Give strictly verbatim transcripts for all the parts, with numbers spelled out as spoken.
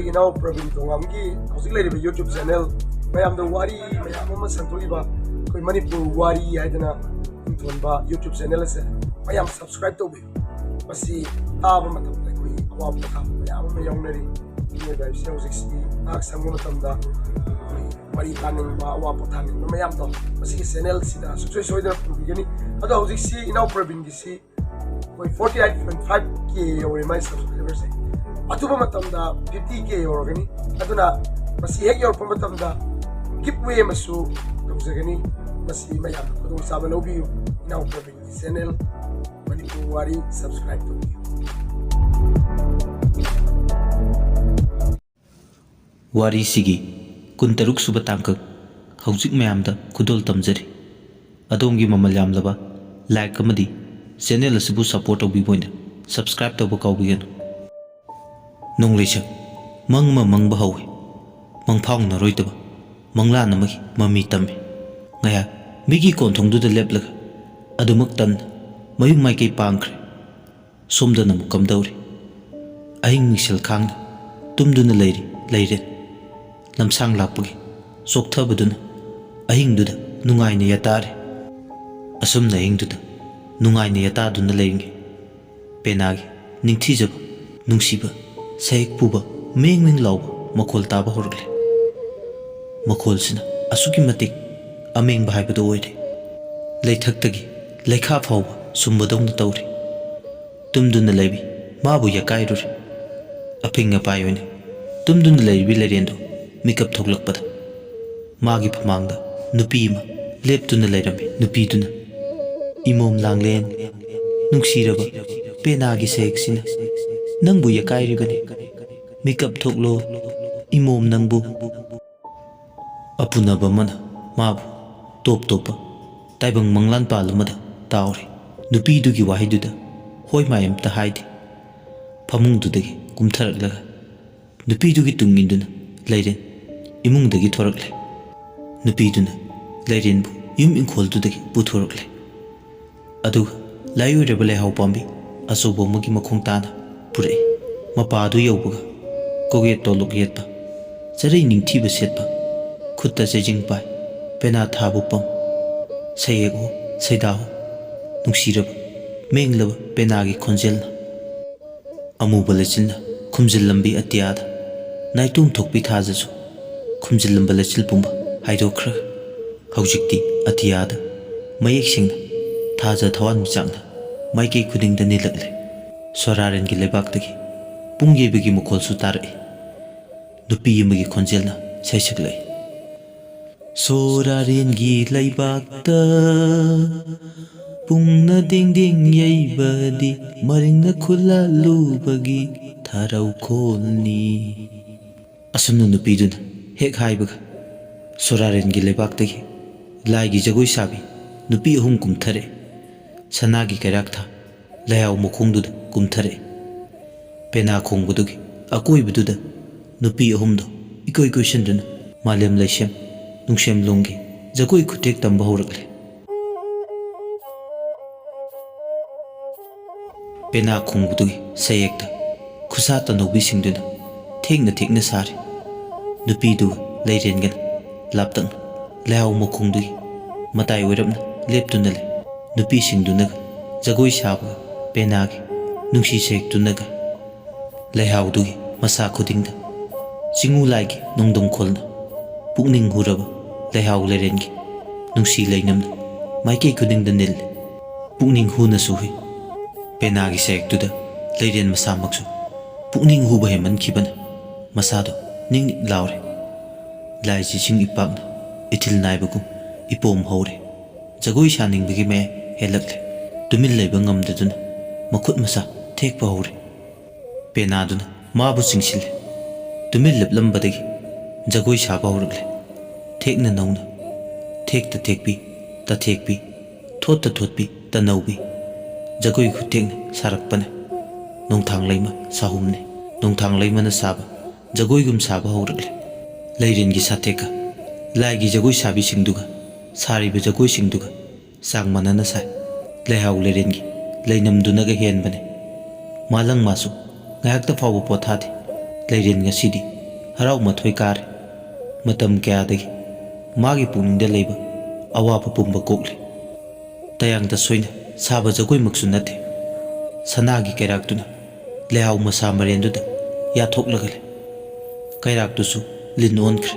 ꯏꯅꯥꯎ ꯄ꯭ꯔꯕꯤꯟ ꯊꯣꯉꯥꯝꯒꯤ ꯍꯧꯖꯤꯛ ꯂꯩꯔꯤꯕ YouTube channel, ꯃꯌꯥꯝꯗ ꯋꯥꯔꯤ ꯃꯌꯥꯝ ꯑꯃ ꯁꯟꯗꯣꯛꯏꯕ ꯑꯩꯈꯣꯏ ꯃꯅꯤꯄꯨꯔ ꯋꯥꯔꯤ ꯍꯥꯏꯗꯅ ꯃꯤꯡꯊꯣꯟꯕ YouTube channel ꯑꯁꯦ ꯃꯌꯥꯝ subscribe ꯇꯧꯕꯤꯌꯨ꯫ ꯃꯁꯤ ꯇꯥꯕ ꯃꯇꯝꯗ ꯑꯩꯈꯣꯏ ꯑꯋꯥ ꯄꯣꯊꯥꯕ ꯃꯌꯥꯝ ꯑꯃ ꯌꯥꯎꯅꯔꯤ꯫ ꯃꯤꯑꯣꯏꯕ ꯍꯥꯏꯕꯁꯤ ꯍꯧꯖꯤꯛꯁꯤ ꯉꯥꯏꯍꯥꯛ ꯁꯪꯕ ꯃꯇꯝꯗ ꯑꯩꯈꯣꯏ ꯋꯥꯔꯤ ꯇꯥꯅꯤꯡꯕ, ꯑꯋꯥ ꯄꯣꯊꯥꯅꯤꯡꯕ ꯃꯌꯥꯝꯗꯣ ꯃꯁꯤꯒꯤ channel ꯁꯤꯗ ꯁꯨꯡꯁꯣꯏ ꯁꯣꯏꯗꯅ ꯐꯪꯕꯤꯒꯅꯤ꯫ ꯑꯗꯣ ꯍꯧꯖꯤꯛꯁꯤ ꯏꯅꯥꯎ ꯄ꯭ꯔꯕꯤꯟꯒꯤꯁꯤ ꯑꯩꯈꯣꯏ forty eight point five K ꯌꯧꯔꯦ ꯃꯥꯏ subscriber ꯁꯦ꯫ ꯑꯊꯨꯕ ꯃꯇꯝꯗ fifty K ꯌꯧꯔꯒꯅꯤ꯫ ꯑꯗꯨꯅ ꯃꯁꯤ ꯍꯦꯛ ꯌꯧꯔꯛꯄ ꯃꯇꯝꯗ giveaway ꯑꯃꯁꯨ ꯇꯧꯖꯒꯅꯤ꯫ ꯃꯁꯤ ꯃꯌꯥꯝꯅ ꯈꯨꯗꯣꯡꯆꯥꯕ ꯂꯧꯕꯤꯌꯨ꯫ ꯏꯅꯥꯎ ꯄ꯭ꯔꯕꯤꯟꯒꯤ channel ꯃꯅꯤꯄꯨꯔ ꯋꯥꯔꯤ subscribe ꯇꯧꯕꯤꯌꯨ꯫ ꯋꯥꯔꯤꯁꯤꯒꯤ ꯀꯨꯟꯇꯔꯨꯛ ꯁꯨꯕ ꯇꯥꯡꯀꯛ ꯍꯧꯖꯤꯛ ꯃꯌꯥꯝꯗ ꯈꯨꯗꯣꯜ ꯇꯝꯖꯔꯤ꯫ ꯑꯗꯣꯝꯒꯤ ꯃꯃꯜ ꯌꯥꯝꯂꯕ like ꯑꯃꯗꯤ channel ꯑꯁꯤꯕꯨ support ꯇꯧꯕꯤꯕ ꯑꯣꯏꯅ subscribe ꯇꯧꯕ ꯀꯥꯎꯕꯤꯒꯅꯨ꯫ ꯅꯣꯡꯂꯩꯁꯛ ꯃꯪ ꯑꯃ ꯃꯪꯕ ꯍꯧꯏ꯫ ꯃꯪꯐꯥꯎꯅꯔꯣꯏꯗꯕ ꯃꯪꯂꯥꯟ ꯑꯃꯒꯤ ꯃꯃꯤ ꯇꯝꯃꯤ꯫ ꯉꯥꯏꯍꯥꯛ ꯃꯤꯒꯤ ꯀꯣꯟꯊꯣꯡꯗꯨꯗ ꯂꯦꯞꯂꯒ ꯑꯗꯨꯃꯛ ꯇꯟꯅ ꯃꯌꯨꯝ ꯃꯥꯏꯀꯩ ꯄꯥꯡꯈ꯭ꯔꯦ꯫ ꯁꯣꯝꯗꯅ ꯑꯃꯨꯛ ꯀꯝꯗꯧꯔꯤ? ꯑꯍꯤꯡ ꯃꯤꯡꯁꯦꯜ ꯈꯥꯡꯅ ꯇꯨꯝꯗꯨꯅ ꯂꯩꯔꯤ ꯂꯩꯔꯦꯟ꯫ ꯂꯝꯁꯥꯡ ꯂꯥꯛꯄꯒꯤ ꯆꯣꯛꯊꯕꯗꯨꯅ ꯑꯍꯤꯡꯗꯨꯗ ꯅꯨꯡꯉꯥꯏꯅ ꯌꯥꯇꯥꯔꯦ꯫ ꯑꯁꯨꯝꯅ ꯑꯍꯤꯡꯗꯨꯗ ꯅꯨꯡꯉꯥꯏꯅ ꯌꯥꯇꯥꯗꯨꯅ ꯂꯩꯔꯤꯉꯩ ꯄꯦꯅꯥꯒꯤ ꯅꯤꯡꯊꯤꯖꯕ, ꯅꯨꯡꯁꯤꯕ, ꯁꯍꯦꯛ ꯄꯨꯕ ꯃꯦꯡ ꯃꯦꯡ ꯂꯥꯎꯕ ꯃꯈꯣꯜ ꯇꯥꯕ ꯍꯧꯔꯛꯂꯦ꯫ ꯃꯈꯣꯜꯁꯤꯅ ꯑꯁꯨꯛꯀꯤ ꯃꯇꯤꯛ ꯑꯃꯦꯡꯕ ꯍꯥꯏꯕꯗꯨ ꯑꯣꯏꯔꯦ꯫ ꯂꯩꯊꯛꯇꯒꯤ ꯂꯩꯈꯥ ꯐꯥꯎꯕ ꯁꯨꯝꯕꯗꯧꯅ ꯇꯧꯔꯤ꯫ ꯇꯨꯝꯗꯨꯅ ꯂꯩꯕꯤ ꯃꯥꯕꯨ ꯌꯥꯀꯥꯏꯔꯨꯔꯦ꯫ ꯑꯄꯤꯡ ꯑꯄꯥꯏ ꯑꯣꯏꯅ ꯇꯨꯝꯗꯨꯅ ꯂꯩꯔꯤꯕꯤ ꯂꯩꯔꯦꯟꯗꯨ ꯃꯤꯀꯞ ꯊꯣꯛꯂꯛꯄꯗ ꯃꯥꯒꯤ ꯐꯃꯥꯡꯗ ꯅꯨꯄꯤ ꯑꯃ ꯂꯦꯞꯇꯨꯅ ꯂꯩꯔꯝꯃꯤ꯫ ꯅꯨꯄꯤꯗꯨꯅ, "ꯏꯃꯣꯝ ꯂꯥꯡꯂꯦꯟ, ꯅꯨꯡꯁꯤꯔꯕ ꯄꯦꯅꯥꯒꯤ ꯁꯍꯦꯛꯁꯤꯅ ꯅꯪꯕꯨ ꯌꯥꯀꯥꯏꯔꯤꯕꯅꯤ꯫ ꯃꯤꯀꯞ ꯊꯣꯛꯂꯣ, ꯏꯃꯣꯝ ꯅꯪꯕꯨ꯫" ꯑꯄꯨꯅꯕ ꯑꯃꯅ ꯃꯥꯕꯨ ꯇꯣꯞ ꯇꯣꯞꯄ ꯇꯥꯏꯕꯪ ꯃꯪꯂꯥꯟꯄꯥꯜ ꯑꯃꯗ ꯇꯥꯎꯔꯤ꯫ ꯅꯨꯄꯤꯗꯨꯒꯤ ꯋꯥꯍꯩꯗꯨꯗ ꯍꯣꯏ ꯃꯥꯏ ꯑꯝꯇ ꯍꯥꯏꯗꯦ꯫ ꯐꯃꯨꯡꯗꯨꯗꯒꯤ ꯀꯨꯝꯊꯔꯛꯂꯒ ꯅꯨꯄꯤꯗꯨꯒꯤ ꯇꯨꯡ ꯏꯟꯗꯨꯅ ꯂꯩꯔꯦꯟ ꯏꯃꯨꯡꯗꯒꯤ ꯊꯣꯔꯛꯂꯦ꯫ ꯅꯨꯄꯤꯗꯨꯅ ꯂꯩꯔꯦꯟꯕꯨ ꯌꯨꯝ ꯏꯪꯈꯣꯜꯗꯨꯗꯒꯤ ꯄꯨꯊꯣꯔꯛꯂꯦ꯫ ꯑꯗꯨꯒ ꯂꯥꯏ ꯑꯣꯏꯔꯕ ꯂꯩꯍꯥꯎ ꯄꯥꯝꯕꯤ ꯑꯆꯧꯕ ꯑꯃꯒꯤ ꯃꯈꯣꯡ ꯇꯥꯅ ꯄꯨꯔꯛꯏ꯫ ꯃꯄꯥ ꯑꯗꯨ ꯌꯧꯕꯒ ꯀꯣꯛꯌꯦꯠ ꯇꯣꯂꯨꯛ ꯌꯦꯠꯄ, ꯆꯔꯩ ꯅꯤꯡꯊꯤꯕ ꯁꯦꯠꯄ, ꯈꯨꯠꯇ ꯆꯩꯖꯤꯡ ꯄꯥꯏ, ꯄꯦꯅꯥ ꯊꯥꯕꯨ ꯄꯝ꯫ ꯁꯩꯍꯦꯛ ꯍꯣ, ꯁꯩꯗꯥ ꯍꯣ, ꯅꯨꯡꯁꯤꯔꯕ, ꯃꯦꯡꯂꯕ ꯄꯦꯅꯥꯒꯤ ꯈꯣꯟꯖꯦꯜꯅ꯫ ꯑꯃꯨꯕ ꯂꯩꯆꯤꯜꯅ ꯈꯨꯝꯖꯤꯜꯂꯝꯕꯤ ꯑꯇꯤꯌꯥꯗ ꯅꯥꯏꯇꯣꯝ ꯊꯣꯛꯄꯤ ꯊꯥꯖꯁꯨ ꯈꯨꯝꯖꯤꯜꯂꯝꯕ ꯂꯩꯆꯤꯜ ꯄꯨꯝꯕ ꯍꯥꯏꯗꯣꯛꯈ꯭ꯔꯦ꯫ ꯍꯧꯖꯤꯛꯇꯤ ꯑꯇꯤꯌꯥꯗ ꯃꯌꯦꯛ ꯁꯦꯡꯅ ꯊꯥꯖ ꯊꯋꯥꯟꯃꯤꯆꯥꯛꯅ ꯃꯥꯏꯀꯩ ꯈꯨꯗꯤꯡꯗ ꯅꯤꯜꯂꯛꯂꯦ꯫ ꯁꯣꯔꯥꯔꯦꯟꯒꯤ ꯂꯩꯕꯥꯛꯇꯒꯤ ꯄꯨꯡ ꯌꯩꯕꯒꯤ ꯃꯈꯣꯜꯁꯨ ꯇꯥꯔꯛꯏ꯫ ꯅꯨꯄꯤ ꯑꯃꯒꯤ ꯈꯣꯟꯖꯦꯜꯅ ꯁꯩꯁꯛꯂꯛꯏ꯫ ꯁꯣꯔꯥꯔꯦꯟꯒꯤ ꯂꯩꯕꯥꯛꯇ ꯄꯨꯡꯅ ꯗꯦꯡ ꯗꯦꯡ ꯌꯩꯕꯗꯤ ꯃꯔꯤꯡꯅ ꯈꯨꯜꯂꯜꯂꯨꯕꯒꯤ ꯊꯥꯔꯧ ꯈꯣꯜꯅꯤ꯫ ꯑꯁꯨꯝꯅ ꯅꯨꯄꯤꯗꯨꯅ ꯍꯦꯛ ꯍꯥꯏꯕꯒ, ꯁꯣꯔꯥꯔꯦꯟꯒꯤ ꯂꯩꯕꯥꯛꯇꯒꯤ ꯂꯥꯏꯒꯤ ꯖꯒꯣꯏ ꯁꯥꯕꯤ ꯅꯨꯄꯤ ꯑꯍꯨꯝ ꯀꯨꯝꯊꯔꯛꯏ꯫ ꯁꯅꯥꯒꯤ ꯀꯩꯔꯥꯛ ꯊꯥ ꯂꯩꯍꯥꯎ ꯃꯈꯣꯡꯗꯨꯗ ꯀꯨꯝꯊꯔꯛꯏ꯫ ꯄꯦꯅꯥ ꯈꯣꯡꯕꯗꯨꯒꯤ ꯑꯀꯣꯏꯕꯗꯨꯗ ꯅꯨꯄꯤ ꯑꯍꯨꯝꯗꯣ ꯏꯀꯣꯏ ꯀꯣꯏꯁꯤꯟꯗꯨꯅ ꯃꯥꯂꯦꯝ ꯂꯩꯁꯦꯝ ꯅꯨꯡꯁꯦꯝꯂꯣꯡꯒꯤ ꯖꯒꯣꯏ ꯈꯨꯊꯦꯛ ꯇꯝꯕ ꯍꯧꯔꯛꯂꯦ꯫ ꯄꯦꯅꯥ ꯈꯣꯡꯕꯗꯨꯒꯤ ꯁꯌꯦꯛꯇ ꯈꯨꯠꯁꯥ ꯇꯅꯧꯕꯤꯁꯤꯡꯗꯨꯅ ꯊꯦꯛꯅ ꯊꯦꯛꯅ ꯁꯥꯔꯤ꯫ ꯅꯨꯄꯤꯗꯨꯒ ꯂꯩꯔꯦꯟꯒꯅ ꯂꯥꯞꯇꯛꯅ ꯂꯩꯍꯥꯎ ꯃꯈꯣꯡꯗꯨꯒꯤ ꯃꯇꯥꯏ ꯑꯣꯏꯔꯞꯅ ꯂꯦꯞꯇꯨꯅ ꯂꯩ꯫ ꯅꯨꯄꯤꯁꯤꯡꯗꯨꯅꯒ ꯖꯒꯣꯏ ꯁꯥꯕꯒ ꯄꯦꯅꯥꯒꯤ ꯅꯨꯡꯁꯤ ꯁꯌꯦꯛꯇꯨꯅꯒ ꯂꯩꯍꯥꯎꯗꯨꯒꯤ ꯃꯁꯥ ꯈꯨꯗꯤꯡꯗ ꯆꯤꯡꯉꯨ ꯂꯥꯏꯒꯤ ꯅꯣꯡꯗꯝ ꯈꯣꯜꯅ ꯄꯨꯛꯅꯤꯡ ꯍꯨꯔꯕ ꯂꯩꯍꯥꯎ ꯂꯩꯔꯦꯟꯒꯤ ꯅꯨꯡꯁꯤ ꯂꯩꯅꯝꯅ ꯃꯥꯏꯀꯩ ꯈꯨꯗꯤꯡꯗ ꯅꯤꯜꯂꯤ꯫ ꯄꯨꯛꯅꯤꯡ ꯍꯨꯅꯁꯨ ꯍꯨꯏ꯫ ꯄꯦꯅꯥꯒꯤ ꯁꯌꯦꯛꯇꯨꯗ ꯂꯩꯔꯦꯟ ꯃꯁꯥꯃꯛꯁꯨ ꯄꯨꯛꯅꯤꯡ ꯍꯨꯕ ꯍꯦꯟꯃꯟꯈꯤꯕꯅ ꯃꯁꯥꯗꯣ ꯅꯤꯛ ꯅꯤꯛ ꯂꯥꯎꯔꯦ꯫ ꯂꯥꯏꯁꯤ ꯏꯁꯤꯡ ꯏꯄꯥꯛꯅ ꯏꯊꯤꯜ ꯅꯥꯏꯕꯒꯨꯝ ꯏꯄꯣꯝ ꯍꯧꯔꯦ꯫ ꯖꯒꯣꯏ ꯁꯥꯅꯤꯡꯕꯒꯤ ꯃꯌꯥꯏ ꯍꯦꯜꯂꯛꯂꯦ꯫ ꯇꯨꯃꯤꯟ ꯂꯩꯕ ꯉꯝꯗꯗꯨꯅ ꯃꯈꯨꯠ ꯃꯁꯥ ꯊꯦꯛꯄ ꯍꯧꯔꯦ꯫ ꯄꯦꯅꯥꯗꯨꯅ ꯃꯥꯕꯨ ꯆꯤꯡꯁꯤꯜꯂꯦ꯫ ꯇꯨꯃꯤꯟ ꯂꯦꯞꯂꯝꯕꯗꯒꯤ ꯖꯒꯣꯏ ꯁꯥꯕ ꯍꯧꯔꯛꯂꯦ꯫ ꯊꯦꯛꯅ ꯅꯧꯅ, ꯊꯦꯛꯇ ꯊꯦꯛꯄꯤ, ꯇꯊꯦꯛꯄꯤ, ꯊꯣꯠꯇ ꯊꯣꯠꯄꯤ, ꯇꯅꯧꯕꯤ꯫ ꯖꯒꯣꯏ ꯈꯨꯊꯦꯛꯅ ꯁꯥꯔꯛꯄꯅꯦ꯫ ꯅꯣꯡꯊꯥꯡ ꯂꯩꯃ ꯁꯥꯍꯨꯝꯅꯦ꯫ ꯅꯣꯡꯊꯥꯡ ꯂꯩꯃꯅ ꯁꯥꯕ ꯖꯒꯣꯏꯒꯨꯝ ꯁꯥꯕ ꯍꯧꯔꯛꯂꯦ꯫ ꯂꯩꯔꯦꯟꯒꯤ ꯁꯥꯊꯦꯛꯀ ꯂꯥꯏꯒꯤ ꯖꯒꯣꯏ ꯁꯥꯕꯤꯁꯤꯡꯗꯨꯒ ꯁꯥꯔꯤꯕ ꯖꯒꯣꯏꯁꯤꯡꯗꯨꯒ ꯆꯥꯡ ꯃꯥꯟꯅꯅ ꯁꯥꯏ꯫ ꯂꯩꯍꯥꯎ ꯂꯩꯔꯦꯟꯒꯤ ꯂꯩꯅꯝꯗꯨꯅꯒ ꯍꯦꯟꯕꯅꯦ꯫ ꯃꯥꯂꯪ ꯃꯥꯁꯨ ꯉꯥꯏꯍꯥꯛꯇ ꯐꯥꯎꯕ ꯄꯣꯊꯥꯗꯦ꯫ ꯂꯩꯔꯦꯟ ꯉꯁꯤꯗꯤ ꯍꯔꯥꯎ ꯃꯊꯣꯏ ꯀꯥꯔꯦ꯫ ꯃꯇꯝ ꯀꯌꯥꯗꯒꯤ ꯃꯥꯒꯤ ꯄꯨꯛꯅꯤꯡꯗ ꯂꯩꯕ ꯑꯋꯥꯕ ꯄꯨꯝꯕ ꯀꯣꯛꯂꯦ꯫ ꯇꯌꯥꯡꯗ ꯁꯣꯏꯅ ꯁꯥꯕ ꯖꯒꯣꯏꯃꯛꯁꯨ ꯅꯠꯇꯦ꯫ ꯁꯅꯥꯒꯤ ꯀꯩꯔꯥꯛꯇꯨꯅ ꯂꯩꯍꯥꯎ ꯃꯁꯥ ꯃꯔꯦꯟꯗꯨꯗ ꯌꯥꯊꯣꯛꯂꯒ ꯂꯩ꯫ ꯀꯩꯔꯥꯛꯇꯨꯁꯨ ꯂꯤꯟ ꯑꯣꯟꯈ꯭ꯔꯦ꯫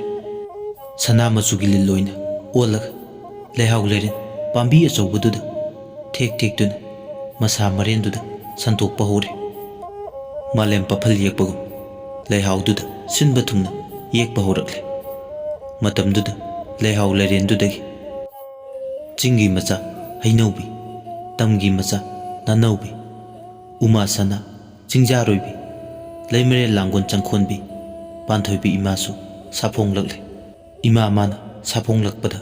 ꯁꯅꯥ ꯃꯆꯨꯒꯤ ꯂꯤꯟ ꯑꯣꯏꯅ ꯑꯣꯜꯂꯒ ꯂꯩꯍꯥꯎ ꯂꯩꯔꯦꯟ ꯄꯥꯝꯕꯤ ꯑꯆꯧꯕꯗꯨꯗ ꯊꯦꯛ ꯊꯦꯛꯇꯨꯅ ꯃꯁꯥ ꯃꯔꯦꯟꯗꯨꯗ ꯁꯟꯗꯣꯛꯄ ꯍꯧꯔꯦ꯫ ꯃꯥꯂꯦꯝ ꯄꯥꯐꯜ ꯌꯦꯛꯄꯒꯨꯝ ꯂꯩꯍꯥꯎꯗꯨꯗ ꯁꯤꯟꯕ ꯊꯨꯡꯅ ꯌꯦꯛꯄ ꯍꯧꯔꯛꯂꯦ꯫ ꯃꯇꯝꯗꯨꯗ ꯂꯩꯍꯥꯎ ꯂꯩꯔꯦꯟꯗꯨꯗꯒꯤ ꯆꯤꯡꯒꯤ ꯃꯆꯥ ꯍꯩꯅꯧꯕꯤ, ꯇꯝꯒꯤ ꯃꯆꯥ ꯅꯥꯅꯧꯕꯤ, ꯎꯃꯥ ꯁꯅꯥ, ꯆꯤꯡꯖꯥꯔꯣꯏꯕꯤ, ꯂꯩꯃꯔꯦꯜ ꯂꯥꯡꯒꯣꯜ ꯆꯪꯈꯣꯟꯕꯤ, ꯄꯥꯟꯊꯣꯏꯕꯤ ꯏꯃꯥꯁꯨ ꯁꯥꯐꯣꯡꯂꯛꯂꯦ꯫ ꯏꯃꯥ ꯃꯥꯅ ꯁꯥꯐꯣꯡꯂꯛꯄꯗ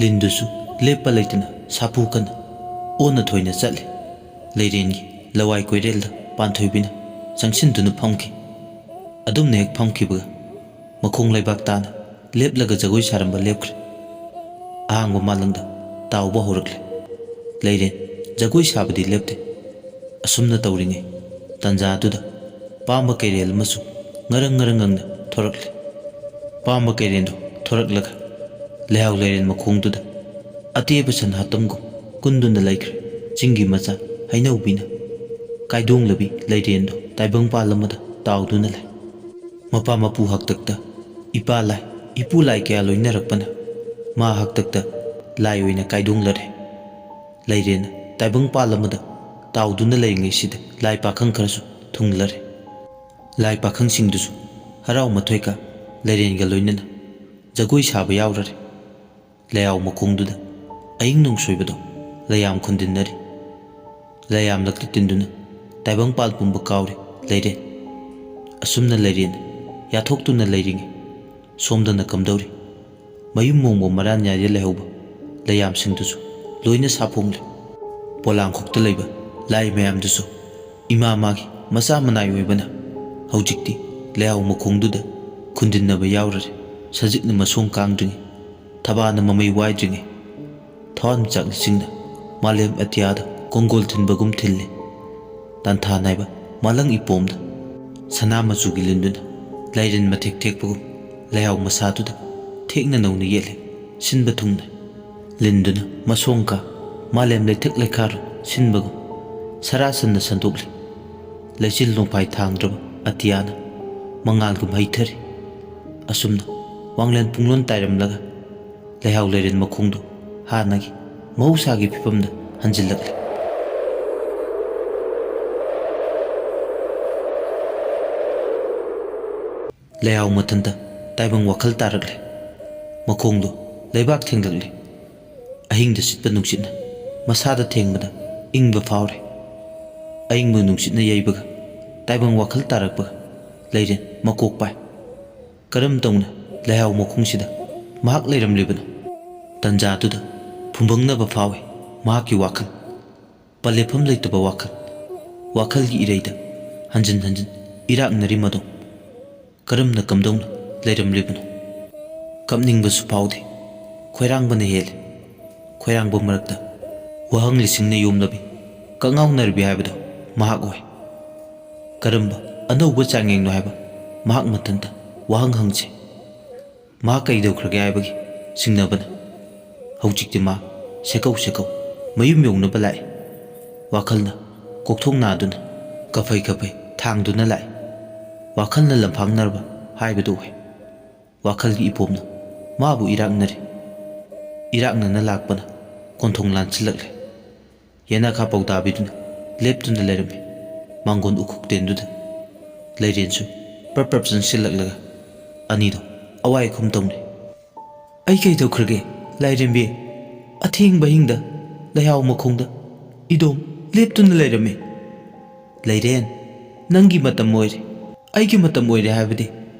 ꯂꯤꯟꯗꯨꯁꯨ ꯂꯦꯞꯄ ꯂꯩꯇꯅ ꯁꯥꯐꯨ ꯀꯟꯅ ꯑꯣꯟꯅ ꯊꯣꯏꯅ ꯆꯠꯂꯦ꯫ ꯂꯩꯔꯦꯟꯒꯤ ꯂꯋꯥꯏ ꯀꯣꯏꯔꯦꯜꯗ ꯄꯥꯟꯊꯣꯏꯕꯤꯅ ꯆꯪꯁꯤꯟꯗꯨꯅ ꯐꯝꯈꯤ꯫ ꯑꯗꯨꯝꯅ ꯍꯦꯛ ꯐꯝꯈꯤꯕꯒ ꯃꯈꯣꯡ ꯂꯩꯕꯥꯛ ꯇꯥꯅ ꯂꯦꯞꯂꯒ ꯖꯒꯣꯏ ꯁꯥꯔꯝꯕ ꯂꯦꯞꯈ꯭ꯔꯦ꯫ ꯑꯍꯥꯡꯕ ꯃꯥꯂꯪꯗ ꯇꯥꯎꯕ ꯍꯧꯔꯛꯂꯦ꯫ ꯂꯩꯔꯦꯟ ꯖꯒꯣꯏ ꯁꯥꯕꯗꯤ ꯂꯦꯞꯇꯦ꯫ ꯑꯁꯨꯝꯅ ꯇꯧꯔꯤꯉꯩ ꯇꯥꯟꯖꯥꯗꯨꯗ ꯄꯥꯝꯕ ꯀꯩꯔꯦꯜ ꯑꯃꯁꯨ ꯉꯔꯪ ꯉꯔꯪ ꯉꯪꯅ ꯊꯣꯔꯛꯂꯦ꯫ ꯄꯥꯝꯕ ꯀꯩꯔꯦꯜꯗꯨ ꯊꯣꯔꯛꯂꯒ ꯂꯩꯍꯥꯎ ꯂꯩꯔꯦꯟ ꯃꯈꯣꯡꯗꯨꯗ ꯑꯇꯦꯕ ꯁꯟ ꯍꯥꯠꯇꯝꯒꯨꯝ ꯀꯨꯟꯗꯨꯅ ꯂꯩꯈ꯭ꯔꯦ꯫ ꯆꯤꯡꯒꯤ ꯃꯆꯥ ꯍꯩꯅꯧꯕꯤꯅ ꯀꯥꯏꯗꯣꯡꯂꯕꯤ ꯂꯩꯔꯦꯟꯗꯨ ꯇꯥꯏꯕꯪꯄꯥꯜ ꯑꯃꯗ ꯇꯥꯎꯗꯨꯅ ꯂꯩ꯫ ꯃꯄꯥ ꯃꯄꯨ ꯍꯥꯛꯇꯛꯇ ꯏꯄꯥ ꯂꯥꯏ, ꯏꯄꯨ ꯂꯥꯏ ꯀꯌꯥ ꯂꯣꯏꯅꯔꯛꯄꯅ ꯃꯥ ꯍꯥꯛꯇꯛꯇ ꯂꯥꯏ ꯑꯣꯏꯅ ꯀꯥꯏꯗꯣꯡꯂꯔꯦ꯫ ꯂꯩꯔꯦꯟ ꯇꯥꯏꯕꯪꯄꯥꯜ ꯑꯃꯗ ꯇꯥꯎꯗꯨꯅ ꯂꯩꯔꯤꯉꯩꯁꯤꯗ ꯂꯥꯏ ꯄꯥꯈꯪ ꯈꯔꯁꯨ ꯊꯨꯡꯂꯔꯦ꯫ ꯂꯥꯏ ꯄꯥꯈꯪꯁꯤꯡꯗꯨꯁꯨ ꯍꯔꯥꯎ ꯃꯊꯣꯏꯀ ꯂꯩꯔꯦꯟꯒ ꯂꯣꯏꯅꯅ ꯖꯒꯣꯏ ꯁꯥꯕ ꯌꯥꯎꯔꯔꯦ꯫ ꯂꯩꯍꯥꯎ ꯃꯈꯣꯡꯗꯨꯗ ꯑꯏꯪ ꯅꯣꯡꯁꯣꯏꯕꯗꯣ ꯂꯩꯌꯥꯝ ꯈꯨꯟꯗꯤꯟꯅꯔꯤ꯫ ꯂꯩꯌꯥꯝꯂꯛꯇ ꯇꯤꯟꯗꯨꯅ ꯇꯥꯏꯕꯪꯄꯥꯜ ꯄꯨꯝꯕ ꯀꯥꯎꯔꯤ ꯂꯩꯔꯦ꯫ ꯑꯁꯨꯝꯅ ꯂꯩꯔꯦꯅ ꯌꯥꯊꯣꯛꯇꯨꯅ ꯂꯩꯔꯤꯉꯩ ꯁꯣꯝꯗꯅ ꯀꯝꯗꯧꯔꯤ? ꯃꯌꯨꯝ ꯃꯣꯡꯕ ꯃꯔꯥꯟ ꯌꯥꯏꯔ ꯂꯩꯍꯧꯕ ꯂꯩꯌꯥꯝꯁꯤꯡꯗꯨꯁꯨ ꯂꯣꯏꯅ ꯁꯥꯐꯣꯡꯂꯦ꯫ ꯄꯣꯂꯥꯡꯈꯣꯛꯇ ꯂꯩꯕ ꯂꯥꯏ ꯃꯌꯥꯝꯗꯨꯁꯨ ꯏꯃꯥ ꯃꯥꯒꯤ ꯃꯆꯥ ꯃꯅꯥꯏ ꯑꯣꯏꯕꯅ ꯍꯧꯖꯤꯛꯇꯤ ꯂꯩꯍꯥꯎ ꯃꯈꯣꯡꯗꯨꯗ ꯈꯨꯟꯗꯤꯟꯅꯕ ꯌꯥꯎꯔꯔꯦ꯫ ꯁꯖꯤꯛꯅ ꯃꯁꯣꯡ ꯀꯥꯡꯗ꯭ꯔꯤꯉꯩ, ꯊꯕꯥꯅ ꯃꯃꯩ ꯋꯥꯏꯗ꯭ꯔꯤꯉꯩ, ꯊꯋꯥꯟꯃꯤꯆꯥꯛ ꯂꯤꯁꯤꯡꯅ ꯃꯥꯂꯦꯝ ꯑꯇꯤꯌꯥꯗ ꯀꯣꯡꯒꯣꯜ ꯊꯤꯟꯕꯒꯨꯝ ꯊꯤꯜꯂꯤ꯫ ꯇꯥꯟꯊꯥ ꯅꯥꯏꯕ ꯃꯥꯂꯪ ꯏꯄꯣꯝꯗ ꯁꯅꯥ ꯃꯆꯨꯒꯤ ꯂꯤꯟꯗꯨꯅ ꯂꯥꯏꯔꯦꯟ ꯃꯊꯦꯛ ꯊꯦꯛꯄꯒꯨꯝ ꯂꯩꯍꯥꯎ ꯃꯁꯥꯗꯨꯗ ꯊꯦꯛꯅ ꯅꯧꯅ ꯌꯦꯠꯂꯦ꯫ ꯁꯤꯟꯕ ꯊꯨꯡꯅ ꯂꯤꯟꯗꯨꯅ ꯃꯁꯣꯡ ꯀꯥ ꯃꯥꯂꯦꯝ ꯂꯩꯊꯛ ꯂꯩꯈꯥꯔꯣꯝ ꯁꯤꯟꯕꯒꯨꯝ ꯁꯔꯥ ꯁꯟꯅ ꯁꯟꯗꯣꯛꯂꯤ꯫ ꯂꯩꯆꯤꯜ ꯅꯣꯡꯐꯥꯏ ꯊꯥꯡꯗ꯭ꯔꯕ ꯑꯇꯤꯌꯥꯅ ꯃꯉꯥꯜꯒꯨꯝ ꯍꯩꯊꯔꯤ꯫ ꯑꯁꯨꯝꯅ ꯋꯥꯡꯂꯦꯟ ꯄꯨꯡꯂꯣꯟ ꯇꯥꯏꯔꯝꯂꯒ ꯂꯩꯍꯥꯎ ꯂꯩꯔꯦꯟ ꯃꯈꯣꯡꯗꯨ ꯍꯥꯟꯅꯒꯤ ꯃꯍꯧꯁꯥꯒꯤ ꯐꯤꯕꯝꯗ ꯍꯟꯖꯤꯜꯂꯛꯂꯤ꯫ ꯂꯩꯍꯥꯎ ꯃꯊꯟꯇ ꯇꯥꯏꯕꯪ ꯋꯥꯈꯜ ꯇꯥꯔꯛꯂꯦ꯫ ꯃꯈꯣꯡꯗꯨ ꯂꯩꯕꯥꯛ ꯊꯦꯡꯂꯛꯂꯦ꯫ ꯑꯍꯤꯡꯗ ꯁꯤꯠꯄ ꯅꯨꯡꯁꯤꯠꯅ ꯃꯁꯥꯗ ꯊꯦꯡꯕꯗ ꯏꯪꯕ ꯐꯥꯎꯔꯦ꯫ ꯑꯏꯪꯕ ꯅꯨꯡꯁꯤꯠꯅ ꯌꯩꯕꯒ ꯇꯥꯏꯕꯪ ꯋꯥꯈꯜ ꯇꯥꯔꯛꯄꯒ ꯂꯩꯔꯦꯟ ꯃꯀꯣꯛ ꯄꯥꯏ꯫ ꯀꯔꯝ ꯇꯧꯅ ꯂꯩꯍꯥꯎ ꯃꯈꯣꯡꯁꯤꯗ ꯃꯍꯥꯛ ꯂꯩꯔꯝꯂꯤꯕꯅꯣ? ꯇꯟꯖꯥꯗꯨꯗ ꯐꯨꯝꯕꯪꯅꯕ ꯐꯥꯎꯏ ꯃꯍꯥꯛꯀꯤ ꯋꯥꯈꯜ꯫ ꯄꯜꯂꯦꯐꯝ ꯂꯩꯇꯕ ꯋꯥꯈꯜ, ꯋꯥꯈꯜꯒꯤ ꯏꯔꯩꯗ ꯍꯟꯖꯤꯟ ꯍꯟꯖꯤꯟ ꯏꯔꯥꯛꯅꯔꯤ ꯃꯗꯣ꯫ ꯀꯔꯝꯅ ꯀꯝꯗꯧꯅ ꯂꯩꯔꯝꯂꯤꯕꯅꯣ? ꯀꯞꯅꯤꯡꯕꯁꯨ ꯐꯥꯎꯗꯦ꯫ ꯈꯣꯏꯔꯥꯡꯕꯅ ꯍꯦꯜꯂꯤ꯫ ꯈꯣꯏꯔꯥꯡꯕ ꯃꯔꯛꯇ ꯋꯥꯍꯪ ꯂꯤꯁꯤꯡꯅ ꯌꯣꯝꯂꯕꯤ, ꯀꯛꯉꯥꯎꯅꯔꯕꯤ ꯍꯥꯏꯕꯗꯣ ꯃꯍꯥꯛ ꯑꯣꯏ꯫ ꯀꯔꯝꯕ ꯑꯅꯧꯕ ꯆꯥꯡꯌꯦꯡꯅꯣ ꯍꯥꯏꯕ ꯃꯍꯥꯛ ꯃꯊꯟꯇ ꯋꯥꯍꯪ ꯍꯪꯁꯦ꯫ ꯃꯍꯥꯛ ꯀꯩꯗꯧꯈ꯭ꯔꯒꯦ ꯍꯥꯏꯕꯒꯤ ꯆꯤꯡꯅꯕꯅ ꯍꯧꯖꯤꯛꯇꯤ ꯃꯥ ꯁꯦꯀꯧ ꯁꯦꯀꯧ ꯃꯌꯨꯝ ꯌꯧꯅꯕ ꯂꯥꯛꯏ꯫ ꯋꯥꯈꯜꯅ ꯀꯣꯛꯊꯣꯡ ꯅꯥꯗꯨꯅ ꯀꯐꯩ ꯀꯐꯩ ꯊꯥꯡꯗꯨꯅ ꯂꯥꯛꯏ꯫ ꯋꯥꯈꯜꯅ ꯂꯝꯐꯥꯡꯅꯔꯕ ꯍꯥꯏꯕꯗꯨ ꯑꯣꯏ꯫ ꯋꯥꯈꯜꯒꯤ ꯏꯄꯣꯝꯅ ꯃꯥꯕꯨ ꯏꯔꯥꯛꯅꯔꯤ꯫ ꯏꯔꯥꯛꯅꯅ ꯂꯥꯛꯄꯅ ꯀꯣꯟꯊꯣꯡ ꯂꯥꯟꯁꯤꯜꯂꯛꯂꯦ꯫ ꯌꯦꯅꯈꯥ ꯄꯧꯗꯥꯕꯤꯗꯨꯅ ꯂꯦꯞꯇꯨꯅ ꯂꯩꯔꯝꯃꯤ꯫ ꯃꯥꯡꯒꯣꯟ ꯎꯈꯨꯛ ꯇꯦꯟꯗꯨꯗ ꯂꯩꯔꯦꯟꯁꯨ ꯄ꯭ꯔꯞ ꯄ꯭ꯔꯞ ꯆꯪꯁꯤꯜꯂꯛꯂꯒ ꯑꯅꯤꯗꯣ ꯑꯋꯥꯏ ꯑꯈꯨꯝ ꯇꯧꯅꯩ꯫ "ꯑꯩ ꯀꯩꯗꯧꯈ꯭ꯔꯒꯦ, ꯂꯥꯏꯔꯦꯝꯕꯤ? ꯑꯊꯦꯡꯕ ꯑꯍꯤꯡꯗ ꯂꯩꯍꯥꯎ ꯃꯈꯣꯡꯗ ꯏꯗꯣꯝ ꯂꯦꯞꯇꯨꯅ ꯂꯩꯔꯝꯃꯤ꯫ ꯂꯩꯔꯦꯟ, ꯅꯪꯒꯤ ꯃꯇꯝ ꯑꯣꯏꯔꯦ, ꯑꯩꯒꯤ ꯃꯇꯝ ꯑꯣꯏꯔꯦ ꯍꯥꯏꯕꯗꯤ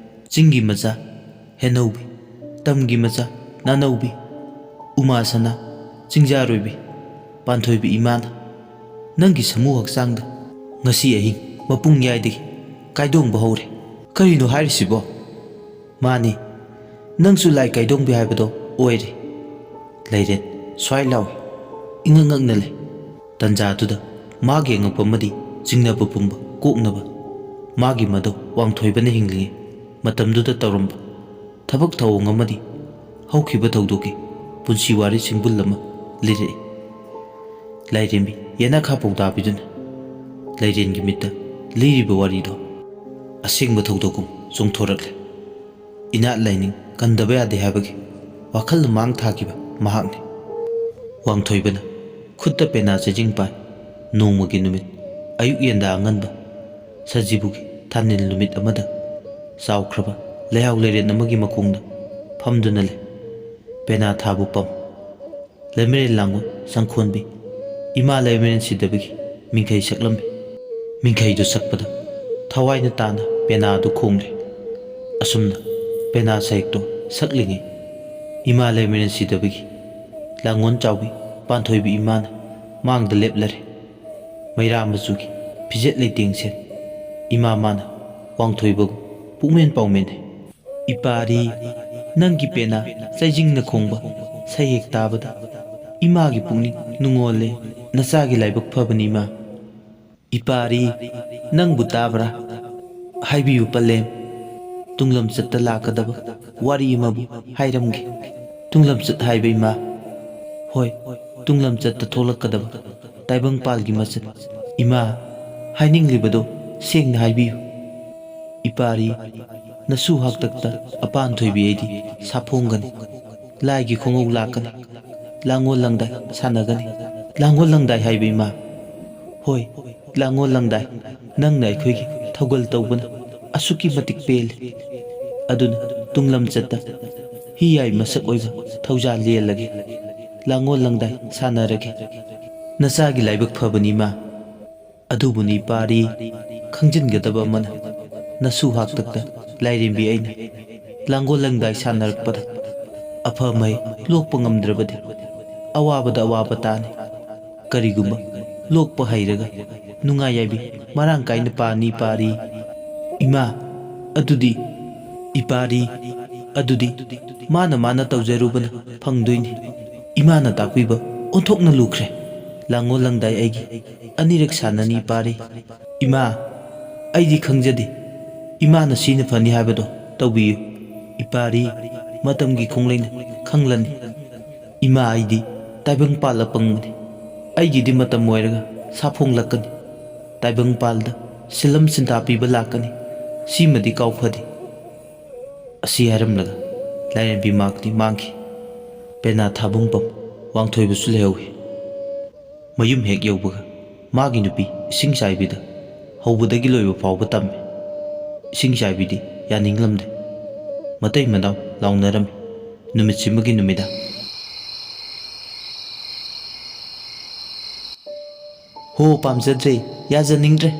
ꯆꯤꯡꯒꯤ ꯃꯆꯥ ꯍꯦꯟꯅꯧꯕꯤ, ꯇꯝꯒꯤ ꯃꯆꯥ ꯅꯥꯅꯧꯕꯤ, ꯎꯃꯥ ꯁꯅꯥ, ꯆꯤꯡꯖꯥꯔꯣꯏꯕꯤ, ꯄꯥꯟꯊꯣꯏꯕꯤ ꯏꯃꯥꯅ ꯅꯪꯒꯤ ꯁꯃꯨ ꯍꯛꯆꯥꯡꯗ ꯉꯁꯤ ꯑꯍꯤꯡ ꯃꯄꯨꯡ ꯌꯥꯏꯗꯒꯤ ꯀꯥꯏꯗꯣꯡꯕ ꯍꯧꯔꯦ꯫ ꯀꯔꯤꯅꯣ ꯍꯥꯏꯔꯤꯁꯤꯕꯣ? ꯃꯥꯅꯤ, ꯅꯪꯁꯨ ꯂꯥꯏ ꯀꯥꯏꯗꯣꯡꯕꯤ ꯍꯥꯏꯕꯗꯣ ꯑꯣꯏꯔꯦ꯫" ꯂꯩꯔꯦꯟ ꯁ꯭ꯋꯥꯏ ꯂꯥꯎꯏ꯫ ꯏꯉꯛ ꯉꯛꯅ ꯂꯩ꯫ ꯇꯟꯖꯥꯗꯨꯗ ꯃꯥꯒꯤ ꯑꯉꯛꯄ ꯑꯃꯗꯤ ꯆꯤꯡꯅꯕ ꯄꯨꯝꯕ ꯀꯣꯛꯅꯕ ꯃꯥꯒꯤ ꯃꯗꯨ ꯋꯥꯡꯊꯣꯏꯕꯅ ꯍꯤꯡꯂꯤꯉꯩ ꯃꯇꯝꯗꯨꯗ ꯇꯧꯔꯝꯕ ꯊꯕꯛ ꯊꯧꯑꯣꯡ ꯑꯃꯗꯤ ꯍꯧꯈꯤꯕ ꯊꯧꯗꯣꯛꯀꯤ ꯄꯨꯟꯁꯤ ꯋꯥꯔꯤ ꯁꯤꯡꯕꯨꯜ ꯑꯃ ꯂꯤꯔꯛꯏ꯫ ꯂꯥꯏꯔꯦꯝꯕꯤ ꯌꯦꯅꯈꯥ ꯄꯥꯎꯗꯥꯕꯤꯗꯨꯅ ꯂꯩꯔꯦꯟꯒꯤ ꯃꯤꯠꯇ ꯂꯤꯔꯤꯕ ꯋꯥꯔꯤꯗꯣ ꯑꯁꯦꯡꯕ ꯊꯧꯗꯣꯛꯀꯨꯝ ꯆꯣꯡꯊꯣꯔꯛꯂꯦ꯫ ꯏꯅꯥꯠ ꯂꯥꯏꯅꯤꯡ ꯀꯟꯗꯕ ꯌꯥꯗꯦ ꯍꯥꯏꯕꯒꯤ ꯋꯥꯈꯜ ꯃꯥꯡ ꯊꯥꯈꯤꯕ ꯃꯍꯥꯛꯅꯤ꯫ ꯋꯥꯡꯊꯣꯏꯕꯅ ꯈꯨꯠꯇ ꯄꯦꯅꯥ ꯆꯩꯖꯤꯡ ꯄꯥꯏ꯫ ꯅꯣꯡꯃꯒꯤ ꯅꯨꯃꯤꯠ ꯑꯌꯨꯛ ꯌꯦꯟꯗꯥ ꯑꯉꯟꯕ ꯁꯖꯤꯕꯨꯒꯤ ꯊꯥꯅꯤꯜ ꯅꯨꯃꯤꯠ ꯑꯃꯗ ꯆꯥꯎꯈ꯭ꯔꯕ ꯂꯩꯍꯥꯎ ꯂꯩꯔꯦꯟ ꯑꯃꯒꯤ ꯃꯈꯣꯡꯗ ꯐꯝꯗꯨꯅ ꯂꯩ꯫ ꯄꯦꯅꯥ ꯊꯥꯕꯨ ꯄꯝ꯫ ꯂꯩꯃꯔꯦꯜ ꯂꯥꯡꯕ ꯁꯪꯈꯣꯟꯕꯤ ꯏꯃꯥ ꯂꯩꯃꯔꯦꯜ ꯁꯤꯗꯕꯒꯤ ꯃꯤꯡꯈꯩ ꯁꯛꯂꯝꯃꯤ꯫ ꯃꯤꯡꯈꯩꯗꯨ ꯁꯛꯄꯗ ꯊꯋꯥꯏꯅ ꯇꯥꯅ ꯄꯦꯅꯥꯗꯨ ꯈꯣꯡꯂꯦ꯫ ꯑꯁꯨꯝꯅ ꯄꯦꯅꯥ ꯁꯩꯍꯦꯛꯇꯣ ꯁꯛꯂꯤꯉꯩ ꯏꯃꯥ ꯂꯩꯃꯔꯦꯜ ꯁꯤꯗꯕꯒꯤ ꯂꯥꯡꯒꯣꯜ ꯆꯥꯎꯕꯤ ꯄꯥꯟꯊꯣꯏꯕꯤ ꯏꯃꯥꯅ ꯃꯥꯡꯗ ꯂꯦꯞꯂꯔꯦ꯫ ꯃꯩꯔꯥ ꯃꯆꯨꯒꯤ ꯐꯤꯖꯦꯠ ꯂꯩꯇꯦꯡ ꯁꯦꯠ ꯏꯃꯥ ꯃꯥꯅ ꯋꯥꯡꯊꯣꯏꯕꯕꯨ ꯄꯨꯛꯃꯦꯟ ꯄꯥꯎꯃꯦꯟꯅꯩ꯫ "ꯏꯄꯥꯔꯤ, ꯅꯪꯒꯤ ꯄꯦꯅꯥ ꯆꯩꯖꯤꯡꯅ ꯈꯣꯡꯕ ꯁꯩꯍꯦꯛ ꯇꯥꯕꯗ ꯏꯃꯥꯒꯤ ꯄꯨꯛꯅꯤꯡ ꯅꯨꯡꯉꯣꯜꯂꯦ꯫ ꯅꯆꯥꯒꯤ ꯂꯥꯏꯕꯛ ꯐꯕꯅꯤ ꯏꯃꯥ꯫ ꯏꯄꯥꯔꯤ, ꯅꯪꯕꯨ ꯇꯥꯕ꯭ꯔꯥ? ꯍꯥꯏꯕꯤꯌꯨ ꯄꯂꯦꯝ꯫ ꯇꯨꯡꯂꯝꯆꯠꯇ ꯂꯥꯛꯀꯗꯕ ꯋꯥꯔꯤ ꯑꯃꯕꯨ ꯍꯥꯏꯔꯝꯒꯦ꯫ ꯇꯨꯡꯂꯝꯆꯠ ꯍꯥꯏꯕ ꯏꯃꯥ?" "ꯍꯣꯏ, ꯇꯨꯡꯂꯝꯆꯠꯇ ꯊꯣꯛꯂꯛꯀꯗꯕ ꯇꯥꯏꯕꯪꯄꯥꯜꯒꯤ ꯃꯆꯠ꯫ ꯏꯃꯥ, ꯍꯥꯏꯅꯤꯡꯂꯤꯕꯗꯣ ꯁꯦꯡꯅ ꯍꯥꯏꯕꯤꯌꯨ꯫ ꯏꯄꯥꯔꯤ, ꯅꯁꯨ ꯍꯥꯛꯇꯛꯇ ꯑꯄꯥꯟ ꯊꯣꯏꯕꯤ ꯑꯩꯗꯤ ꯁꯥꯐꯣꯡꯒꯅꯤ꯫ ꯂꯥꯏꯒꯤ ꯈꯣꯡꯎꯞ ꯂꯥꯛꯀꯅꯤ꯫ ꯂꯥꯡꯒꯣꯜ ꯂꯪꯗꯥꯏ ꯁꯥꯟꯅꯒꯅꯤ꯫ ꯂꯥꯡꯒꯣꯜ ꯂꯪꯗꯥꯏ ꯍꯥꯏꯕ ꯏꯃꯥ?" "ꯍꯣꯏ, ꯂꯥꯡꯒꯣꯜ ꯂꯪꯗꯥꯏ꯫ ꯅꯪꯅ ꯑꯩꯈꯣꯏꯒꯤ ꯊꯧꯒꯜ ꯇꯧꯕꯅ ꯑꯁꯨꯛꯀꯤ ꯃꯇꯤꯛ ꯄꯦꯜꯂꯤ꯫ ꯑꯗꯨꯅ ꯇꯨꯡꯂꯝꯆꯠꯇ ꯍꯤ ꯌꯥꯏ ꯃꯁꯛ ꯑꯣꯏꯕ ꯊꯧꯖꯥꯜ ꯂꯦꯜꯂꯒꯦ꯫ ꯂꯥꯡꯒꯣꯜ ꯂꯪꯗꯥꯏ ꯁꯥꯟꯅꯔꯒꯦ꯫ ꯅꯆꯥꯒꯤ ꯂꯥꯏꯕꯛ ꯐꯕꯅꯤ ꯏꯃꯥ꯫ ꯑꯗꯨꯕꯨꯅꯤ ꯄꯥꯔꯤ, ꯈꯪꯖꯤꯟꯒꯗꯕ ꯑꯃꯅ, ꯅꯁꯨ ꯍꯥꯛꯇꯛꯇ ꯂꯥꯏꯔꯦꯝꯕꯤ ꯑꯩꯅ ꯂꯥꯡꯒꯣꯜ ꯂꯪꯗꯥꯏ ꯁꯥꯟꯅꯔꯛꯄꯗ ꯑꯐ ꯃꯍꯩ ꯂꯣꯛꯄ ꯉꯝꯗ꯭ꯔꯕꯗꯤ ꯑꯋꯥꯕꯗ ꯑꯋꯥꯕ ꯇꯥꯅꯤ꯫ ꯀꯔꯤꯒꯨꯝꯕ ꯂꯣꯛꯄ ꯍꯩꯔꯒ ꯅꯨꯡꯉꯥꯏ ꯌꯥꯏꯕꯤ ꯃꯔꯥꯡ ꯀꯥꯏꯅ ꯄꯥꯅꯤ ꯄꯥꯔꯤ꯫ ꯏꯃꯥ, ꯑꯗꯨꯗꯤ ꯏꯄꯥꯔꯤ, ꯑꯗꯨꯗꯤ ꯃꯥꯅ ꯃꯥꯅ ꯇꯧꯖꯔꯨꯕꯅ ꯐꯪꯗꯣꯏꯅꯤ꯫ ꯏꯃꯥꯅ ꯇꯥꯛꯄꯤꯕ ꯑꯣꯟꯊꯣꯛꯅ ꯂꯨꯈ꯭ꯔꯦ꯫ ꯂꯥꯡꯒꯣꯜ ꯂꯪꯗꯥꯏ ꯑꯩꯒꯤ ꯑꯅꯤꯔꯛ ꯁꯥꯟꯅꯅꯤ ꯄꯥꯔꯤ꯫ ꯏꯃꯥ, ꯑꯩꯗꯤ ꯈꯪꯖꯗꯦ꯫ ꯏꯃꯥꯅ ꯁꯤꯅ ꯐꯅꯤ ꯍꯥꯏꯕꯗꯣ ꯇꯧꯕꯤꯌꯨ꯫ ꯏꯄꯥꯔꯤ, ꯃꯇꯝꯒꯤ ꯈꯣꯡꯂꯩꯅ ꯈꯪꯂꯅꯤ꯫ ꯏꯃꯥ, ꯑꯩꯗꯤ ꯇꯥꯏꯕꯪꯄꯥꯜ ꯑꯄꯪꯕꯅꯤ꯫ ꯑꯩꯒꯤꯗꯤ ꯃꯇꯝ ꯑꯣꯏꯔꯒ ꯁꯥꯐꯣꯡꯂꯛꯀꯅꯤ꯫ ꯇꯥꯏꯕꯪꯄꯥꯜꯗ ꯁꯤꯜꯂꯝ ꯁꯤꯟꯊꯥ ꯄꯤꯕ ꯂꯥꯛꯀꯅꯤ꯫ ꯁꯤꯃꯗꯤ ꯀꯥꯎꯐꯗꯦ꯫ ꯑꯁꯤ ꯍꯥꯏꯔꯝꯂꯒ ꯂꯥꯏꯔꯦꯝꯕꯤ ꯃꯥꯛꯇꯤ ꯃꯥꯡꯈꯤ꯫ ꯄꯦꯅꯥ ꯊꯥꯕꯨꯡꯕꯝ ꯋꯥꯡꯊꯣꯏꯕꯁꯨ ꯂꯩꯍꯧꯏ꯫ ꯃꯌꯨꯝ ꯍꯦꯛ ꯌꯧꯕꯒ ꯃꯥꯒꯤ ꯅꯨꯄꯤ ꯏꯁꯤꯡ ꯆꯥꯏꯕꯤꯗ ꯍꯧꯕꯗꯒꯤ ꯂꯣꯏꯕ ꯐꯥꯎꯕ ꯇꯝꯃꯤ꯫ ꯏꯁꯤꯡ ꯆꯥꯏꯕꯤꯗꯤ ꯌꯥꯅꯤꯡꯂꯝꯗꯦ꯫ ꯃꯇꯩ ꯃꯅꯥꯎ ꯂꯥꯎꯅꯔꯝꯃꯤ꯫ ꯅꯨꯃꯤꯠꯁꯤꯃꯒꯤ ꯅꯨꯃꯤꯗꯥꯡ꯫ "ꯍꯣ, ꯄꯥꯝꯖꯗ꯭ꯔꯦ, ꯌꯥꯖꯅꯤꯡꯗ꯭ꯔꯦ꯫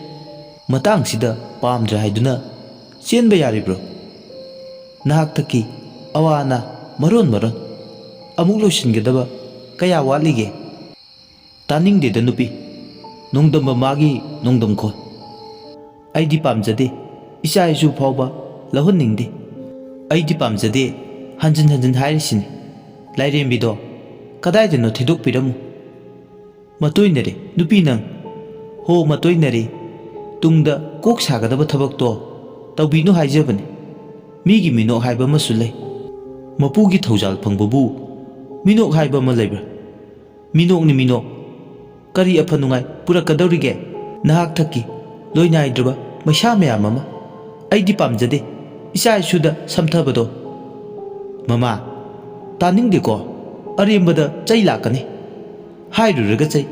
ꯃꯇꯥꯡꯁꯤꯗ ꯄꯥꯝꯗ꯭ꯔꯦ ꯍꯥꯏꯗꯨꯅ ꯆꯦꯟꯕ ꯌꯥꯔꯤꯕ꯭ꯔꯣ? ꯅꯍꯥꯛꯇꯒꯤ ꯑꯋꯥ ꯑꯅꯥ ꯃꯔꯣꯟ ꯃꯔꯣꯟ꯫ ꯑꯃꯨꯛ ꯂꯣꯏꯁꯤꯟꯒꯗꯕ ꯀꯌꯥ ꯋꯥꯠꯂꯤꯒꯦ?" "ꯇꯥꯅꯤꯡꯗꯦꯗ ꯅꯨꯄꯤ, ꯅꯣꯡꯗꯝꯕ ꯃꯥꯒꯤ ꯅꯣꯡꯗꯝꯈꯣ꯫ ꯑꯩꯗꯤ ꯄꯥꯝꯖꯗꯦ, ꯏꯆꯥ ꯏꯁꯨ ꯐꯥꯎꯕ ꯂꯧꯍꯟꯅꯤꯡꯗꯦ꯫ ꯑꯩꯗꯤ ꯄꯥꯝꯖꯗꯦ, ꯍꯟꯖꯤꯟ ꯍꯟꯖꯤꯟ ꯍꯥꯏꯔꯤꯁꯤꯅꯤ꯫ ꯂꯥꯏꯔꯦꯝꯕꯤꯗꯣ ꯀꯗꯥꯏꯗꯅꯣ ꯊꯤꯗꯣꯛꯄꯤꯔꯝꯃꯨ꯫ ꯃꯇꯣꯏꯅꯔꯦ ꯅꯨꯄꯤ ꯅꯪ꯫ ꯍꯣ, ꯃꯇꯣꯏꯅꯔꯦ꯫ ꯇꯨꯡꯗ ꯀꯣꯛ ꯁꯥꯒꯗꯕ ꯊꯕꯛꯇꯣ ꯇꯧꯕꯤꯅꯨ ꯍꯥꯏꯖꯕꯅꯤ꯫ ꯃꯤꯒꯤ ꯃꯤꯅꯣꯛ ꯍꯥꯏꯕ ꯑꯃꯁꯨ ꯂꯩ꯫ ꯃꯄꯨꯒꯤ ꯊꯧꯖꯥꯜ ꯐꯪꯕꯕꯨ ꯃꯤꯅꯣꯛ ꯍꯥꯏꯕ ꯑꯃ ꯂꯩꯕ꯭ꯔꯥ? ꯃꯤꯅꯣꯛꯅꯤ ꯃꯤꯅꯣꯛ꯫ ꯀꯔꯤ ꯑꯐ ꯅꯨꯡꯉꯥꯏ ꯄꯨꯔꯛꯀꯗꯧꯔꯤꯒꯦ? ꯅꯍꯥꯛ ꯊꯛꯀꯤ ꯂꯣꯏꯅꯥꯏꯗ꯭ꯔꯕ ꯃꯩꯁꯥ ꯃꯌꯥꯝ ꯑꯃ꯫ ꯑꯩꯗꯤ ꯄꯥꯝꯖꯗꯦ ꯏꯆꯥ ꯏꯁꯨꯗ ꯁꯝꯊꯕꯗꯣ꯫ ꯃꯃꯥ, ꯇꯥꯅꯤꯡꯗꯦꯀꯣ꯫ ꯑꯔꯦꯝꯕꯗ ꯆꯩ ꯂꯥꯛꯀꯅꯤ꯫ ꯍꯥꯏꯔꯨꯔꯒ ꯆꯩ꯫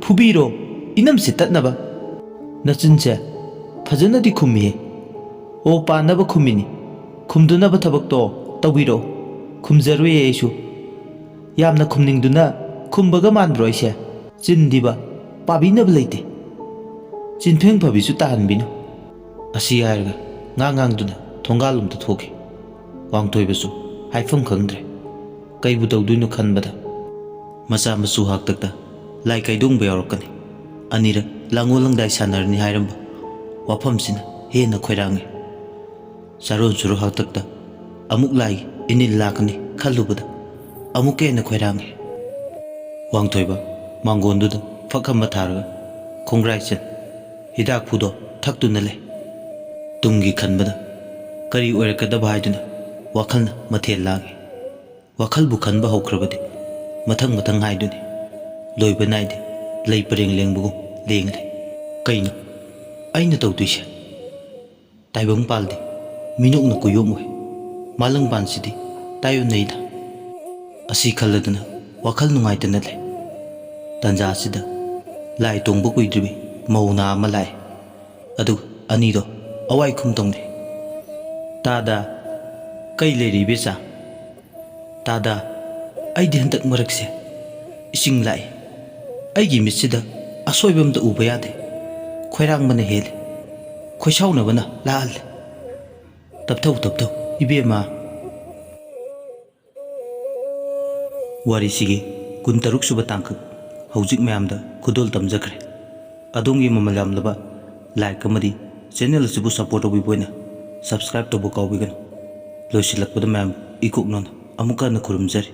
ꯐꯨꯕꯤꯔꯣ, ꯏꯅꯝꯁꯦ ꯇꯠꯅꯕ꯫ ꯅꯆꯤꯟꯁꯦ ꯐꯖꯅꯗꯤ ꯈꯨꯝꯃꯤꯍꯦ꯫ ꯑꯣ, ꯄꯥꯟꯅꯕ ꯈꯨꯝꯃꯤꯅꯤ꯫ ꯈꯨꯝꯗꯨꯅꯕ ꯊꯕꯛꯇꯣ ꯇꯧꯕꯤꯔꯛꯑꯣ꯫ ꯈꯨꯝꯖꯔꯣꯏꯌꯦ ꯑꯩꯁꯨ꯫ ꯌꯥꯝꯅ ꯈꯨꯝꯅꯤꯡꯗꯨꯅ ꯈꯨꯝꯕꯒ ꯃꯥꯟꯕ꯭ꯔꯣ ꯑꯩꯁꯦ? ꯆꯤꯟꯗꯤꯕ ꯄꯥꯕꯤꯅꯕ ꯂꯩꯇꯦ꯫ ꯆꯤꯟꯐꯦꯡ ꯐꯕꯤꯁꯨ ꯇꯥꯍꯟꯕꯤꯅꯨ꯫ ꯑꯁꯤ ꯍꯥꯏꯔꯒ ꯉꯥꯡ ꯉꯥꯡꯗꯨꯅ ꯊꯣꯡꯒꯥꯜꯂꯣꯝꯗ ꯊꯣꯛꯈꯤ꯫ ꯋꯥꯡꯊꯣꯏꯕꯁꯨ ꯍꯥꯏꯐꯝ ꯈꯪꯗ꯭ꯔꯦ꯫ ꯀꯩꯕꯨ ꯇꯧꯗꯣꯏꯅꯣ ꯈꯟꯕꯗ ꯃꯆꯥ ꯃꯁꯨ ꯍꯥꯛꯇꯛꯇ ꯂꯥꯏ ꯀꯩꯗꯣꯡꯕ ꯌꯥꯎꯔꯛꯀꯅꯤ꯫ ꯑꯅꯤꯔꯛ ꯂꯥꯡꯒꯣꯜ ꯂꯪꯗꯥꯏ ꯁꯥꯟꯅꯔꯅꯤ ꯍꯥꯏꯔꯝꯕ ꯋꯥꯐꯝꯁꯤꯅ ꯍꯦꯟꯅ ꯈꯣꯏꯔꯥꯡꯉꯤ꯫ ꯆꯥꯔꯣꯟ ꯁꯨꯔꯣ ꯍꯥꯛꯇꯛꯇ ꯑꯃꯨꯛ ꯂꯥꯏꯒꯤ ꯏꯅꯤꯜ ꯂꯥꯛꯀꯅꯤ ꯈꯜꯂꯨꯕꯗ ꯑꯃꯨꯛꯀ ꯍꯦꯟꯅ ꯈꯣꯏꯔꯥꯡꯉꯤ꯫ ꯋꯥꯡꯊꯣꯏꯕ ꯃꯥꯡꯒꯣꯟꯗꯨꯗ ꯐꯛ ꯑꯃ ꯊꯥꯔꯒ ꯈꯣꯡꯒ꯭ꯔꯥꯏ ꯆꯟ ꯍꯤꯗꯥꯛꯐꯨꯗꯣ ꯊꯛꯇꯨꯅ ꯂꯩ꯫ ꯇꯨꯡꯒꯤ ꯈꯟꯕꯗ ꯀꯔꯤ ꯑꯣꯏꯔꯛꯀꯗꯕ ꯍꯥꯏꯗꯨꯅ ꯋꯥꯈꯜꯅ ꯃꯊꯦꯜ ꯂꯥꯡꯉꯤ꯫ ꯋꯥꯈꯜꯕꯨ ꯈꯟꯕ ꯍꯧꯈ꯭ꯔꯕꯗꯤ ꯃꯊꯪ ꯃꯊꯪ ꯍꯥꯏꯗꯨꯅꯤ, ꯂꯣꯏꯕ ꯅꯥꯏꯗꯦ꯫ ꯂꯩ ꯄꯔꯦꯡ ꯂꯦꯡꯕꯒꯨꯝ ꯂꯦꯡꯂꯤ꯫ ꯀꯩꯅꯣ ꯑꯩꯅ ꯇꯧꯗꯣꯏꯁꯦ? ꯇꯥꯏꯕꯪꯄꯥꯜꯗꯤ ꯃꯤꯅꯣꯛꯅ ꯀꯨꯌꯣꯛ ꯃꯨꯏ, ꯃꯥꯂꯪꯄꯥꯟꯁꯤꯗꯤ ꯇꯥꯏꯑꯣꯟꯅꯩꯗ꯫ ꯑꯁꯤ ꯈꯜꯂꯗꯨꯅ ꯋꯥꯈꯜ ꯅꯨꯡꯉꯥꯏꯇꯅ ꯂꯩ꯫ ꯇꯟꯖꯥꯁꯤꯗ ꯂꯥꯏ ꯇꯣꯡꯕ ꯀꯨꯏꯗ꯭ꯔꯤꯕꯤ ꯃꯧ ꯅꯍꯥ ꯑꯃ ꯂꯥꯛꯑꯦ꯫ ꯑꯗꯨꯒ ꯑꯅꯤꯗꯣ ꯑꯋꯥꯏ ꯈꯨꯝ ꯇꯧꯅꯩ꯫ "ꯇꯥꯗ, ꯀꯩ ꯂꯩꯔꯦ ꯏꯕꯦꯆꯥ?" "ꯇꯥꯗ, ꯑꯩꯗꯤ ꯍꯟꯗꯛ ꯃꯔꯛꯁꯦ ꯏꯁꯤꯡ ꯂꯥꯛꯏ꯫ ꯑꯩꯒꯤ ꯃꯤꯠꯁꯤꯗ ꯑꯁꯣꯏꯕ ꯑꯝꯇ ꯎꯕ ꯌꯥꯗꯦ꯫ ꯈꯣꯏꯔꯥꯡꯕꯅ ꯍꯦꯜꯂꯤ, ꯈꯣꯏꯁꯥꯎꯅꯕꯅ ꯂꯥꯛꯍꯜꯂꯤ꯫ ꯇꯞꯊꯧ, ꯇꯞꯊꯧ, ꯏꯕꯦꯝꯃ꯫" ꯋꯥꯔꯤꯁꯤꯒꯤ ꯀꯨꯟꯇꯔꯨꯛ ꯁꯨꯕ ꯇꯥꯡꯀꯛ ꯍꯧꯖꯤꯛ ꯃꯌꯥꯝꯗ ꯈꯨꯗꯣꯜ ꯇꯝꯖꯈ꯭ꯔꯦ꯫ ꯑꯗꯣꯝꯒꯤ ꯃꯃꯜ ꯌꯥꯝꯂꯕ like ꯑꯃꯗꯤ channel ꯑꯁꯤꯕꯨ support ꯇꯧꯕꯤꯕ ꯑꯣꯏꯅ subscribe ꯇꯧꯕ ꯀꯥꯎꯕꯤꯒꯅꯨ꯫ ꯂꯣꯏꯁꯤꯜꯂꯛꯄꯗ ꯃꯌꯥꯝ ꯏꯀꯣꯛꯅꯅ ꯑꯃꯨꯛꯀ ꯍꯟꯅ ꯈꯨꯔꯨꯝꯖꯔꯤ꯫